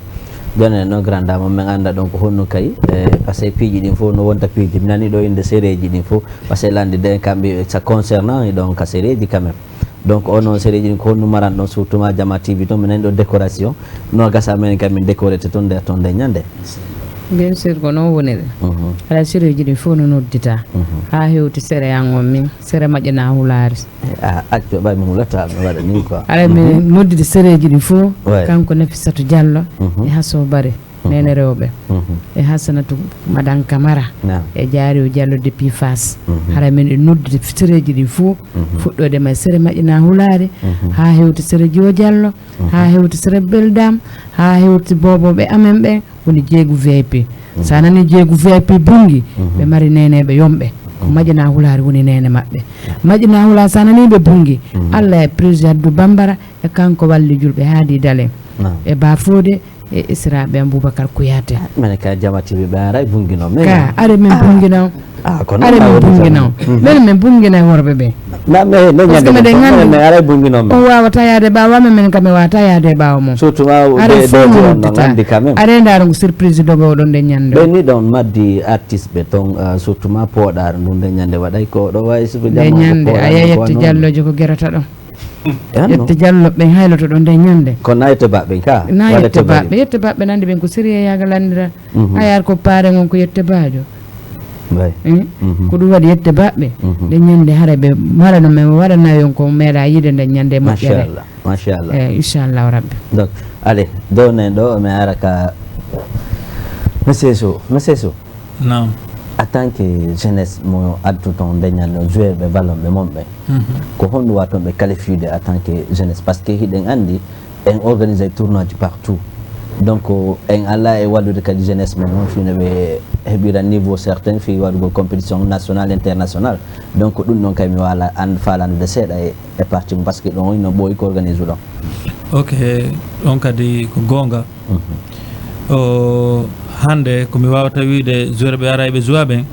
Jooni noon, grand dame, min annda ɗon ko honno kay, eh, parce que piiji ɗin fof no wonta piiji. Mi nani ɗo innde sereeji ɗin fof, parce que lanndi de kamɓe, ça concernant ɗon ka sereeji quand même. Donc, on noon sereeji ɗin ko honno maran ɗon, surtout ma Jama T V toon, mi nani ɗo décoration, no gasa menen kam min décorete toon nder toon nde ñande. Bien sûr, ko noon woniri. Haray sereeji ɗin fof no noddita. Haa hewti sere an on min, sere Maƴƴana Hulaari. A acco ɓay mi hulata, mi waɗa ni quoi. Haray mi nodditi sereeji ɗin fof, kanko Nafissatou Diallo e Hasso Barry, Neene Rewɓe, e Hassanatu Madan Camara, e Diario Diallo depuis Fass. Haray min e nodditi sereeji ɗin fof, fuɗɗoyde ma e sere Maƴƴana Hulaari, haa hewti sere Jiwo Diallo, haa hewti sere Beldam, haa hewti boobooɓe amen ɓen, woni jeegu V I P. So a nanii jeegu V I P Bunngi, ɓe mari neeneeɓe yonɓe. Ko Maƴƴana Hulaari woni neene maɓɓe. Maƴƴana Hulaari, so a nanii ɓe Bunngi, Allah e président Abdou Bambara e kanko walli julɓe Haadi Dale. E Ba Fode e esiraaɓe am Boubacar Kouyaté. Mene ka Jama T V ɓe aray Bunngi noon. Ka, are min Bunngi noon. Ah, kono are min Bunngi noon. Mene min Bunngi noon e worɓe ɓe. Na, mais, mais parce que meɗen nganndi. Mais aray Bunngi noon. On waawata yaade ɓaawo amen, men kam mi waawata yaade ɓaawo mum. Surtout ma are fof no uddita. Are ndaaro ngu surprise dogooɗo nde ñande. Ɓe ni ɗon maddi artiste ɓe toon, ah, surtout ma pooɗaare ndu nde ñande waɗay ko ɗo wayi surtout nde ñande a yetti Jallojo ko gerata ɗon. Yetti Jallo ɓen hayloto ɗo nde ñande. Ko na yette baɓɓe ka? Na yette baɓɓe. Yette baɓɓe nande ɓen ko sérieux yaga landira. A yaar ko paare ngon ko yette baajo. Ko ɗum waɗi yette baɓɓe. Nde ñande hara ɓe mara no men waɗana yon ko meeɗa yiide nde ñande moƴƴere. Machallah, machallah. Eyi, inchallahu rabbi. Donc, allez, downen ɗo mi ara ka monsieur Sow. Monsieur Sow. Naam. En tant que jeunesse mo addu ton nde ñande joueur ɓe ballon ɓe mon ɓe. Ko honɗum waton ɓe qualifié en tant que jeunesse, parce que hiɗen andi en organise tournoi ji partout. Donc en ala e wallude kadi jeunesse men noon fii no ɓe heɓira niveau certain fii waɗugol compétition national international. Donc ɗum ɗon kay mi wala an falandude seeɗa e, e parti mum, parce que ɗon no ɓooyi ko organise ɗon. Ok, ɗon kadi ko goonga. O hannde ko mi wawata wiide joueur ɓe ara eɓe joua ɓen,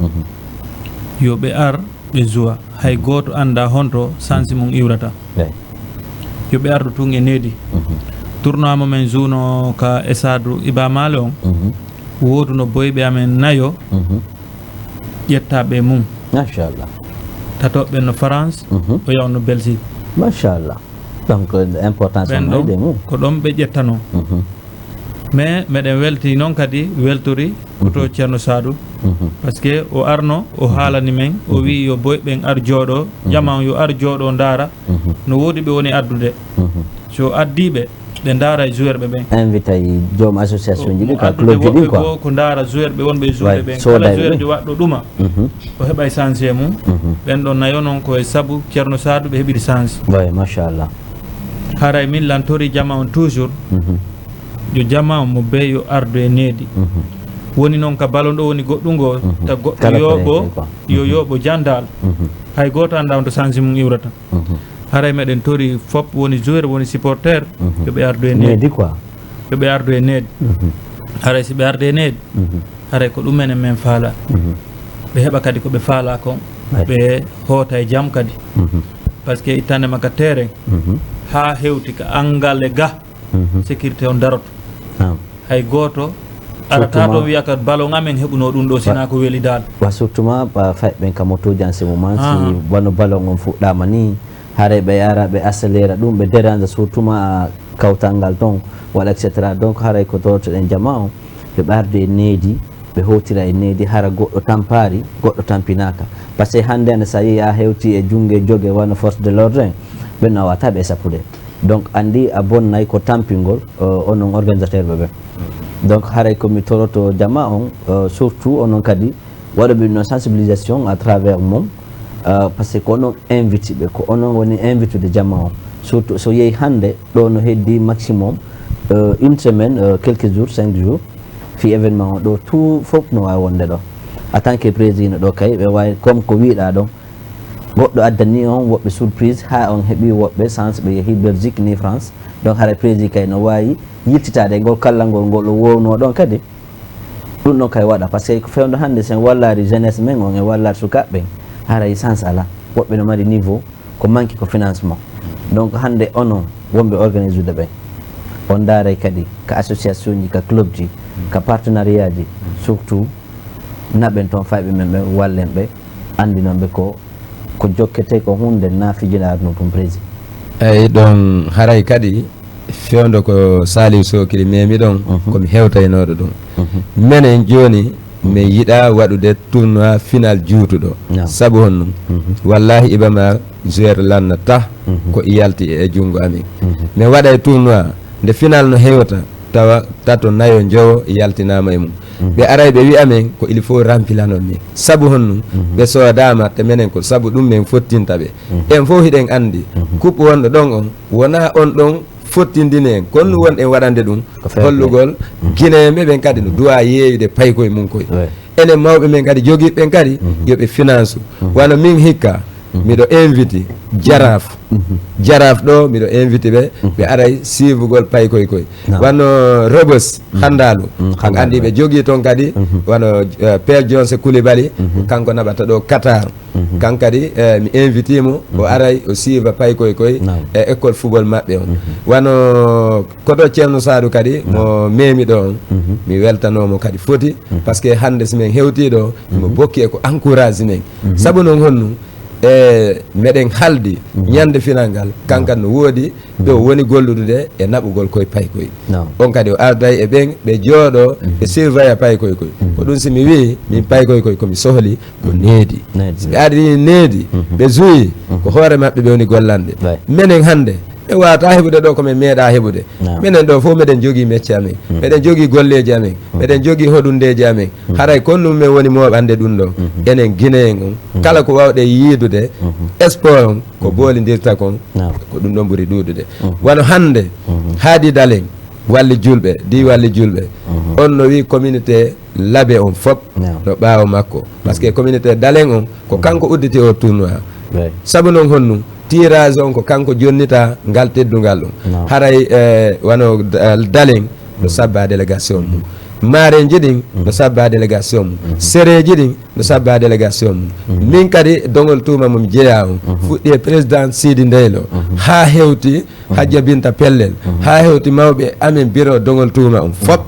yo ɓe ar ɓe joua. Hay gooto annda honto sansi mum iwrata. Yo ɓe ardu tun e needi. Tournoi mo men jouno ka esadu Iba Male on, wooduno boyɓe amen nayo ƴettaɓe mum. Machallah. Tatoɓe no France, o yawno Belgique. Machallah. Donc importance ɓen ɗon ko ɗon ɓe ƴettano. Mais meɗen welti noon kadi weltori ko to Ceerno Saadu, parce que o arno o haalani men, o wii yo boy ɓen ar jooɗo, jama on yo ar jooɗo ndaara no woodi ɓe woni addude. So addiiɓe ɓe ndaara e joueur ɓe ɓen. Invitay joom association ji ɗi ka club ji ɗi quoi. Ko ndaara joueur ɓe wonɓe e joueur ɓen, kala joueur jo waɗɗo ɗuma o heɓay chance e mum. Ɓen ɗon nayo noon ko e sabu Ceerno Saadu ɓe heɓiri chance. Machallah. Haray min lantori jama on toujours, yo jama on mo bee yo ardu e needi. Woni noon ka ballon ɗo woni goɗɗungo, ta goɗɗo yooɓo, yo yooɓo jandal. Hay gooto annda on to sansi mum iwrata. Haray meɗen tori fop woni joueur, woni supporter, yo ɓe ardu e needi quoi. Yo ɓe ardu e needi. Haray si ɓe ardu e needi, haray ko ɗum enen men faala. Ɓe heɓa kadi ko ɓe faala kon, ɓe hoota e jam kadi. Parce que ittande ma ka terrain, haa hewti ka angale ga, sécurité on daroto. Hay gooto arata ɗo wiya ka ballon amen heɓuno ɗum ɗo, sina ko weli dal. Wa surtout ma fay ɓen ka motoji en ce moment, si wano ballon on fuɗɗama ni, haray ɓe ara ɓe accélére ɗum, ɓe dérange surtout ma kawtal ngal ton, waɗa et cetera. Donc haray ko torotoɗen jama on, ɓe ɓe ardu e needi, ɓe hotira e needi, hara goɗɗo tampari, goɗɗo tampinaka. Parce que hannde ne sa yehi a hewti e junnge joge wano force de l'ordre en, ɓen a wata ɓe sappude. Donc anndi a bonnay ko tampingol, euh, onon organisateur ɓe ɓen. Donc haray ko mi toroto jama on, euh, surtout onon kadi waɗoɓe no sensibilisation à travers mum, euh, parce que ko onon invité ɓe, ko onon woni invité de jama on. Surtout so yehi hannde ɗo no heddi maximum, euh, une semaine, euh, quelques jours, cinq jours, fi événement o ɗo tout fof no wawi wonde ɗo. En tant que président ɗo kay ɓe wawi comme ko wiɗa ɗon, goɗɗo addani on woɓɓe surprise ha on heɓi woɓɓe chance ɓe yeehi Belgique ni France. Donc haray président kay no wawi yiltitade e ngol kallangol ngol o wowno ɗon kadi. Ɗum ɗon kay waɗa parce que ko fewndo hannde sen wallari jeunesse men on e wallari sukaɓe ɓen, haray chance ala. Woɓɓe no mari niveau, ko manque ko financement. Donc hannde onon wonɓe organisude ɓen, on ndaaray kadi ka association ji, ka club ji, ka partenariat ji, surtout naɓen toon fayɓe men ɓe, wallen ɓe, anndinon ɓe ko, ko jokkete ko huunde na fijinaaɗo no ɗum prési. Eyi ɗon haray kadi fewndo ko Saliou Sokiri memi ɗon, komi hewtaynooɗo ɗum. Menen jooni min yiɗa waɗude tournoi final juutuɗo. Sabu honɗum? Wallahi Iba Mar joueur lanna tah ko yalti e junngo amin. Min waɗa e tournoi nde final no hewta tawa tato nayo njowo yaltinama e mum. Ɓe aray ɓe wi'a men ko il faut rempilanon min. Sabu honɗum? Ɓe soodama te menen ko sabu ɗum min fottinta ɓe. En fof hiɗen anndi kuɓɓu wonɗo ɗon on wona on ɗon fottindini en, kono won en waɗande ɗum hollugol Guinéen ɓe ɓen kadi no duwa yeeyude paykoye mum koye. Enen mawɓe men kadi jogiiɓe ɓen kadi yo ɓe finance. Wano min hikka miɗo invité Jaraaf. Jaraaf ɗo miɗo invité ɓe, ɓe aray siivugol paykoye koye. Wano Rebeuss, Handalu, an anndi ɓe jogii toon kadi wano, eh, Père Jonse Koulibaly, kanko naɓata ɗo Qatar. Kan kadi, eh, mi invité mo, o aray, o siiva paykoye koye e école football maɓɓe on. Wano koto Ceerno Saadu kadi, mo memi ɗo on, mi weltanomo kadi foti, parce que hannde si min hewti ɗo, mo bokki e ko encourage min. Sabu noon honɗum? e meɗen haldi ñande final ngal, kankan no woodi ɗo woni golludude e naɓugol koye paykoy. On kadi o arday e ɓen ɓe jooɗo ɓe surveilla paykoy koy. Ko ɗum si mi wii min paykoy koy komi sohli ko needi. Si ɓe ari needi ɓe zuyi ko hoore maɓɓe ɓe woni gollande. Menen hannde ɓe wawata heɓude ɗo ko min meeɗa heɓude. Menen ɗo fof meɗen jogii mecce amen, meɗen jogii golleeji amen, meɗen jogii hoɗundeeji amen. Haray kon ɗum men woni mooɓande ɗum ɗo. Enen Gineyen on kala ko wawɗen yiidude sport on ko boolindirta kon, ko ɗum ɗon ɓuri ɗuuɗude. Wano hannde haadi dalen walli julɓe di walli julɓe on no wii communauté labe on fop no ɓaawo makko, parce que communauté dalen on ko kanko udditi o tournoi. Sabu noon honɗum? Tirage on ko kanko jonnita ngal teddungal ɗum. Haray e wano dalen no sabba délégation mum, maarenji ɗin no sabba délégation mum, sereji ɗin no sabba délégation mum. Min kadi dogol tuuma mum jeyaa on fuɗɗi e président Sidi Ndeylo haa hewti Hajja Binta Pellel haa hewti mawɓe amen biro dogol tuuma on fop.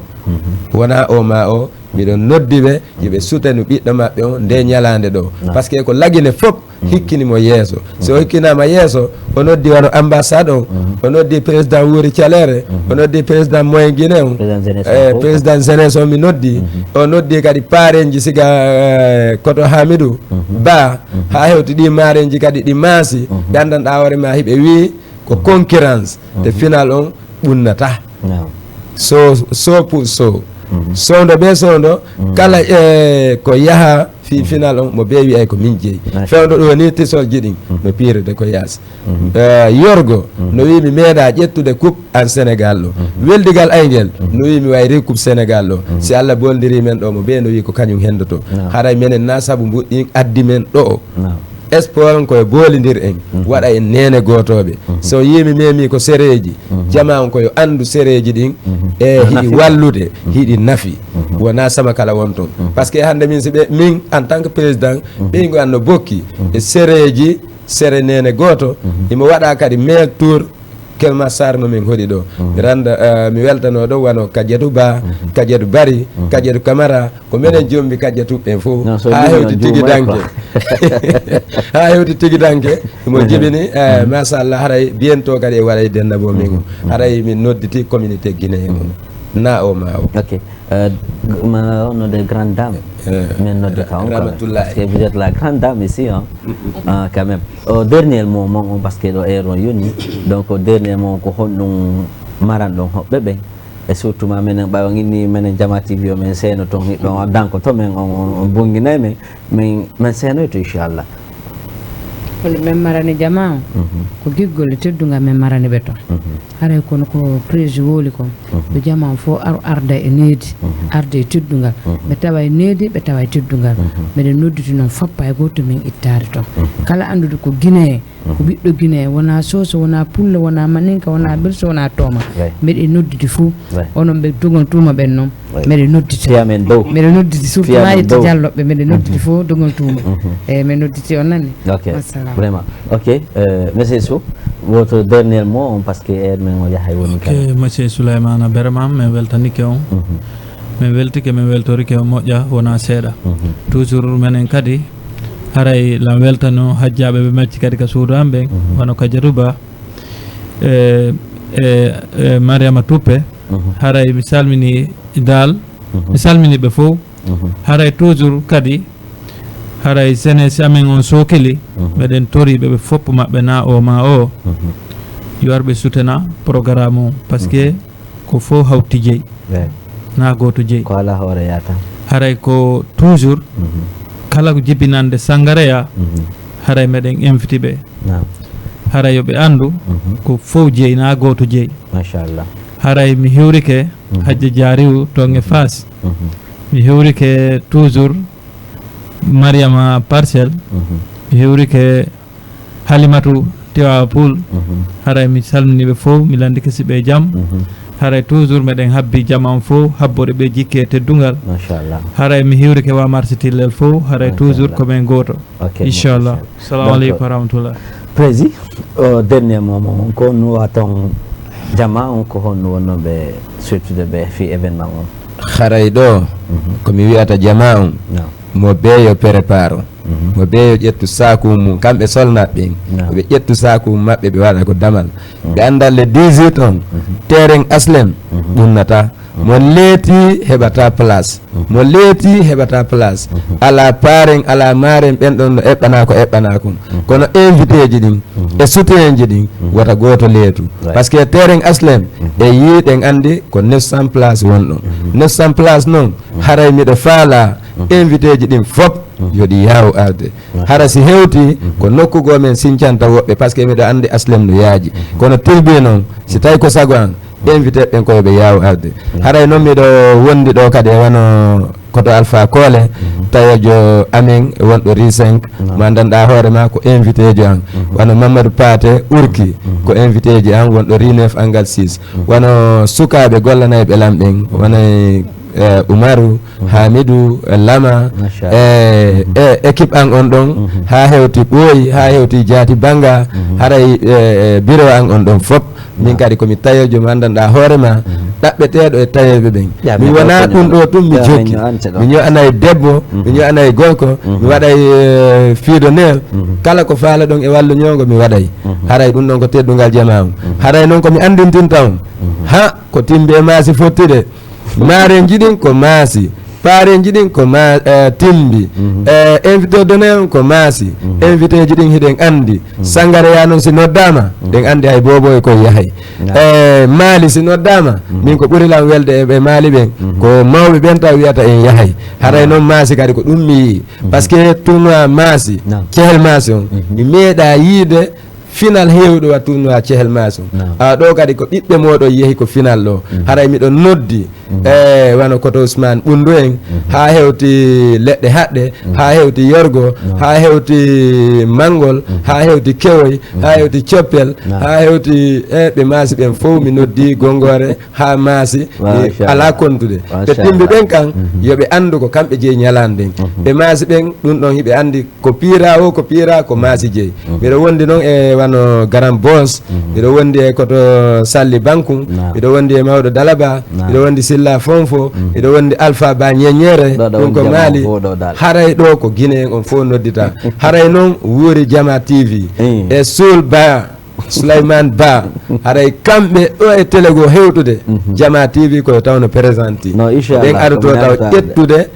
Wona o ma o miɗo noddi ɓe yo ɓe sutenu ɓiɗɗo maɓɓe o nde ñalaande ɗo, parce que ko lagine fop hikkini mo yeeso. Si o hikkinaama yeeso o noddi wano ambassade on, o noddi président Wuri Calere, o noddi président Moyen Guinée on, e président jeunesse on mi noddi. O noddi kadi parenji siga koto Hamidou Ba haa hewti ɗi maarenji kadi ɗi maasi. Ɓe anndanɗa hoore ma hiɓe wii ko concurrence te final on ɓunnata. So so pour so soondo ɓe soondo kala e ko yaha fii final on mo bee wi'ay ko min jeyi. Fewndo ɗo ni tisolji ɗin no piirude ko yaasi. Yorgo no wii mi meeɗa ƴettude coupe an Sénégal ɗo. Weldigal Ayngel no wii mi wayri coupe Sénégal ɗo. Si Allah boldiri men ɗo mo bee no wii ko kañum hendoto. Haray menen na sabu mbuɗɗin addi men ɗo. Sport on koyo boolindir en waɗa en neene gootooɓe. So yii mi memi ko sereeji jama on koyo anndu sereeji ɗin e hiɗi wallude hiɗi nafi. Wona sama kala won ton parce que hannde min si ɓe min en tant que président ɓeyngu an no bokki e sereeji sere neene gooto himo waɗa kadi maire tour. Kelma Sarr no min hoɗi ɗo mi randa mi weltano ɗo wano Kadiatou Ba, Kadiatou Bari, Kadiatou Camara, ko menen jombi Kadiatou ɓen fof haa hewti tigi danke. Haa hewti tigi danke mo jibini machallah haray bientôt kadi e waɗay denda bo min haray min nodditi communauté Guinée en on na o ma o. Ma on no des grandes dames. Min noddata on quand même parce que vous êtes la grande dame ici hein. Quand même o dernier mot mon on parce que ɗo heure on yoni donc o dernier mot ko honɗum maran ɗon hoɓɓe ɓen e surtout ma menen ɓawa inni menen Jama T V o min seeno ton hiɗɗon danko to men on on bonginay men min min seenoyto inchallah. Holi men marani jama on ko giggol e teddungal men marani ɓe ton. Haray kono ko prési wowli kon yo jama on fof aru arda e needi, arda e teddungal. Ɓe tawa e needi, ɓe tawa e teddungal. Meɗen nodditi noon foppa e gooto min ittaade toon. Kala annduɗo ko Guinée, ko ɓiɗɗo Guinée, wonaa Sooso, wonaa Pullo, wonaa Maninka, wonaa Birso, wonaa Tooma. Meɗen nodditi fof. Onon ɓe dogol tuuma ɓen noon, meɗen nodditi. Meɗen nodditi surtout Maayette Jalloɓe, meɗen nodditi fof dogol tuuma. Eeyi, min nodditi on nani. Ok, vraiment. Ok, monsieur Sow, votre dernier mot, parce que heure men o yahay woni kala. Ok, monsieur Souleymane Bermam, min weltanike on. Min weltike, min weltorike on moƴƴa, wona seeɗa. Toujours menen kadi, haray lan weltano hajjaaɓe ɓe macci kadi ka suudu am ɓen, wano ka Jadu Ba, e, e, e Mariama Tuppe, haray mi salmini Daal, mi salmini ɓe fof. Haray toujours kadi, haray jeunesse amen on sookili, meɗen tori ɓe ɓe fof maɓɓe na o ma o, yo ar ɓe sutena programme o, parce que ko fof hawti jeyi, na gooto jeyi. Ko ala hoore yata. Haray ko toujours, kala ko jibinande Sangareya, haray meɗen inviti ɓe. Haray yo ɓe anndu, ko fof jeyi, na gooto jeyi. Machallah. Haray mi hiwrike, Hajja Jaariw, toon e Faas. Mi hiwrike toujours Mariama Parcelle, mi hiwrike Halimatu Tiwaawa Pool, haray mi salmini ɓe fof, mi lanndike si ɓe jam. Haray toujours meɗen habbi jama on fof, habboɗe ɓe jikke e teddungal. Machallah. Haray mi hiwrike wa marche Tillel fof, haray toujours ko men gooto. Ok, inchallah. Salamu aleykum wa rahmatullah. Prési, o dernier moment on ko nuwa ton jama on ko honno wonnoɓe surtude ɓe fi événement on? Haray ɗo ko mi wiyata jama on. Mo beeyo préparo. Mo beeyo ƴettu saaku mum, kamɓe solnaaɓe ɓen. Ɓe ƴettu saaku maɓɓe, ɓe waɗa ko damal. Ɓe annda le dix-huit on, terrain aslem, ɗum nata. Mo leeti heɓata place. Mo leeti heɓata place. Alaa paaren, alaa maaren, ɓen ɗon no eɓɓanaa ko eɓɓanaa kon. Kono invité ji ɗin e soutien ji ɗin, wota gooto leetu. Parce que terrain aslem, e yii ɗen anndi ko neuf cents place won ɗon. Neuf cents place non, haray miɗo faalaa invité ji ɗin fop yo ɗi yaaw arde. Hara si hewti ko nokku goo men sincanta woɓɓe, parce que miɗo anndi aslem no yaaji. Kono tilbi non, si tawi ko sago an, invité ɓen ko yoɓe yaaw arde. Haray non miɗo wondi ɗo kadi e wano koto Alpha Kole, tawejo amen e wonɗo Rue cinq, mo anndanɗaa hoore ma ko invité jo an. Wano Mamadou Paté Urki, ko invité ji an wonɗo Rue neuf angle six. Wano sukaaɓe gollanayɓe lan ɓen, wano e, eh, Umaru, Hamidu, eh, Lama, eh, eh, équipe an on ɗon, haa hewti Ɓooyi, haa hewti Jaati Banga, haray, eh, eh, bureau an on ɗon fop. Min kadi ko mi tawejo mo anndanɗaa hoore ma, ɗaɓɓeteeɗo e taweɓe ɓen. Mi wonaa ɗum ɗo tun mi jokki. Mi ño'anay debbo, mi ño'anay gorko, mi waɗay, eh, fiido neel. Kala ko faala ɗon e wallu ñoongo mi waɗay. Haray ɗum ɗon ko teddungal jamaa on. Haray non ko mi anndintinta on. Ha ko timbi e maasi fotti de. Maarenji ɗin ko maasi. Paarenji ɗin ko ma, eh, timbi. Eh, invité d'honneur on ko maasi. Invité ji ɗin hiɗen anndi. Sangare ya non si noddaama, ɗen anndi hay boobo e koye yahay. Eh, Maali si noddaama, min ko ɓuri lan welde e ɓe Maali ɓen, ko mawɓe ɓen taw wiyata en yahay. Haray non maasi kadi ko ɗum mi yii. Parce que tournoi maasi, cehel maasi on, mi meeɗaa yiide final heewɗo wa tournoi cehel maasi on. Awa ɗo kadi ko ɓiɓɓe mooɗon yehi ko final ɗo. Haray miɗo noddi, eh, wano koto Ousmane Ɓunndu en, haa hewti Leɗɗe Haɗɗe, haa hewti Yorgo, haa hewti Manngol, haa hewti Kewoy, haa hewti Coppel, haa hewti, eh, ɓe maasi ɓen fow mi noddi Gonngoore, haa maasi, alaa kontude. Ɓe timbi ɓen kan, yo ɓe anndu ko kamɓe jeyi ñalaande nden. Ɓe maasi ɓen, ɗum ɗon hiɓe anndi ko piira o, ko piira ko maasi jeyi. Miɗo wondi noon e wano Garan Boss, miɗo wondi e koto Salli Bankun, miɗo wondi e Mawɗo Dalaba, miɗo wondi Silla Fonfo, miɗo wondi Alpha Ba Ñeñere, ɗum ko Maali. Haray ɗo ko Guinée en on fof noddita. Haray noon wuuri Jama T V e Suul Ba. Souleymane Ba, haray kamɓe ɗo e télé goo hewtude, Jama T V ko yo taw no présenti. Ɗen aroto taw ƴettude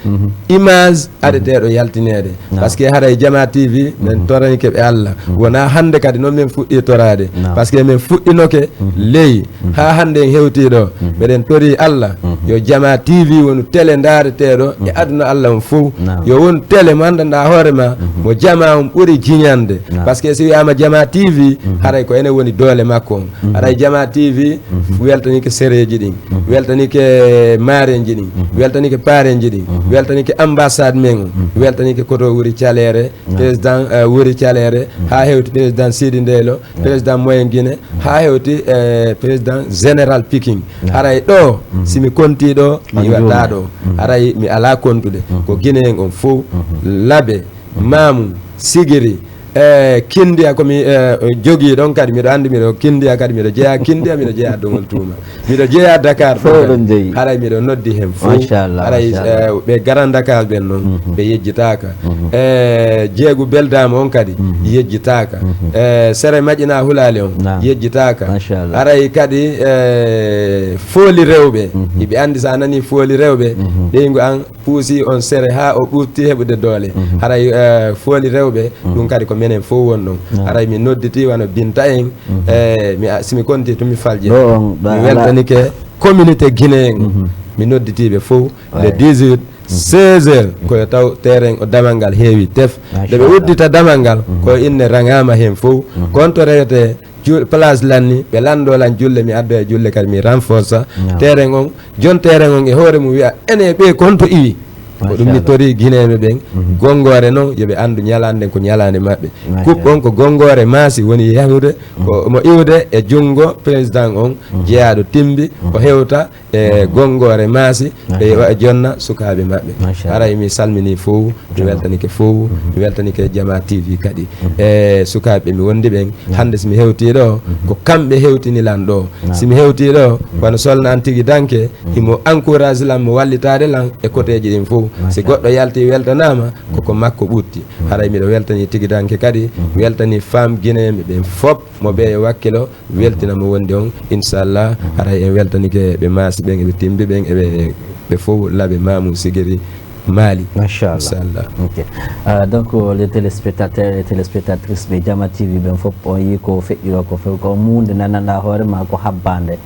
image aɗeteeɗo yaltineede. Parce que haray Jama T V, men toranike ɓe Allah. Wonaa hannde kadi noon men fuɗɗii toraade. Parce que men fuɗɗinoke ley haa hannde en hewtii ɗo. Meɗen torii Allah yo Jama T V wonu télé ndaareteeɗo e aduna Allah on fow. Yo won télé mo anndanɗaa hoore ma, mo Jama on ɓuri jiñande. Parce que si wiyaama Jama T V, haray ko enen woni doole makko on. Haray Jama T V weltanike sereeji ɗin, weltanike maarenji ɗin, weltanike paarenji ɗin, weltanike ambassade men on, weltanike koto Wuri Caleere, président, eh, Wuri Caleere, haa hewti président Sidi Ndeylo, président Moyen Guinée, haa hewti, eh, président général Pikin. Haray ɗo, si mi kontii ɗo, mi iwataa ɗo. Haray mi alaa kontude. Ko Guinée en on fow, Labe, Mamu, Sigiri, e Kindiya ko mi, e, jogii ɗon kadi, miɗo anndi miɗo Kindiya kadi, miɗo jeyaa Kindiya, miɗo jeyaa Dongol Tuuma, miɗo jeyaa Dakar ɗon kadi. Haray miɗo noddi heen fof. Haray, e, ɓe Grand Dakar ɓen noon, ɓe yejjitaaka. E Jeegu Beldaama on kadi, yejjitaaka. E Sere Maƴina Hulaali on, yejjitaaka. Haray kadi, e, Fooli Rewɓe, hiɓe anndi so a nanii Fooli Rewɓe, ɓeyngu an puusi on sere haa o ɓurti heɓude doole. Haray, eh, Fooli Rewɓe, ɗum kadi ko menen fof won ɗon. Haray mi nodditii wano Binta en, eh, mi a-, si mi kontii tun mi falje. Mi weltanike communauté Guinée en. Mi nodditii ɓe fof, le dix-huit, seize heures, ko yo taw terrain o damal ngal heewi tef. Nde ɓe uddita damal ngal, ko inne raŋaama heen fof. Konto rewetee ju-, place lanni, ɓe lanndoo lan julle, mi addoya julle kadi mi renforce terrain on. Jon terrain on e hoore mum wiya, enen ɓe konto iwi. Ko ɗum mi torii Guinéeɓe ɓen. Gonngoore noon, yo ɓe anndu ñalaande nden ko ñalaande maɓɓe. Coupe on ko Gonngoore Maasi woni yahude, ko mo iwde e junngo président on, jeyaaɗo Timbi, o hewta e Gonngoore Maasi, ɓe wa-, jonna sukaaɓe maɓɓe. Haray mi salminii fof, mi weltanike fof, mi weltanike Jama T V kadi. E sukaaɓe ɓe mi wondi ɓen, hannde si mi hewtii ɗo, ko kamɓe hewtini lan ɗo. Si mi hewtii ɗo, wano Solna an tigi danke, himo encourage lan, mo wallitaade lan e koteeji ɗin fof. Si goɗɗo yalti weltanaama, koko makko ɓutti. Haray miɗo weltani tigidanke kadi, weltani femme guinéen ɓen fof, mo ɓe e wakkilo, weltina mo wondi on, inchallah. Haray en weltanike ɓe maasi ɓen, eɓe timbi ɓen, eɓe ɓe fof laɓe Mamou Sigiri Mali. Machallah. Inchallah. Ok. Euh, donc, euh, les téléspectateurs et téléspectatrices ɓe Jama T V ɓen fof, on yii ko feƴƴiro ko few, ko muunde nananɗa hoore ma ko habbande.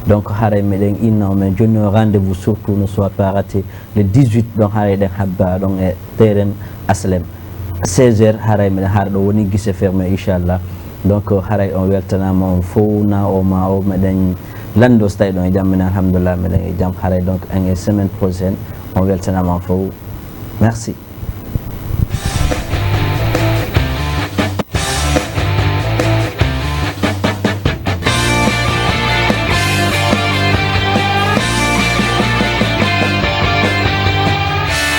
Donc, haray meɗen inna on, men jonni on rendez-vous, surtout ne soit pas raté, le dix-huit, donc haray ɗen habba ɗon e terrain Aslem. Seize heures, haray meɗen haara ɗo woni guichet fermé, inchallah. Donc, haray on weltanama on fof, na o ma o, meɗen lando so tawi ɗon e jam, minen alhamdulillah, meɗen e jam. Haray donc, en e semaine prochaine, on weltanama on fof. Merci.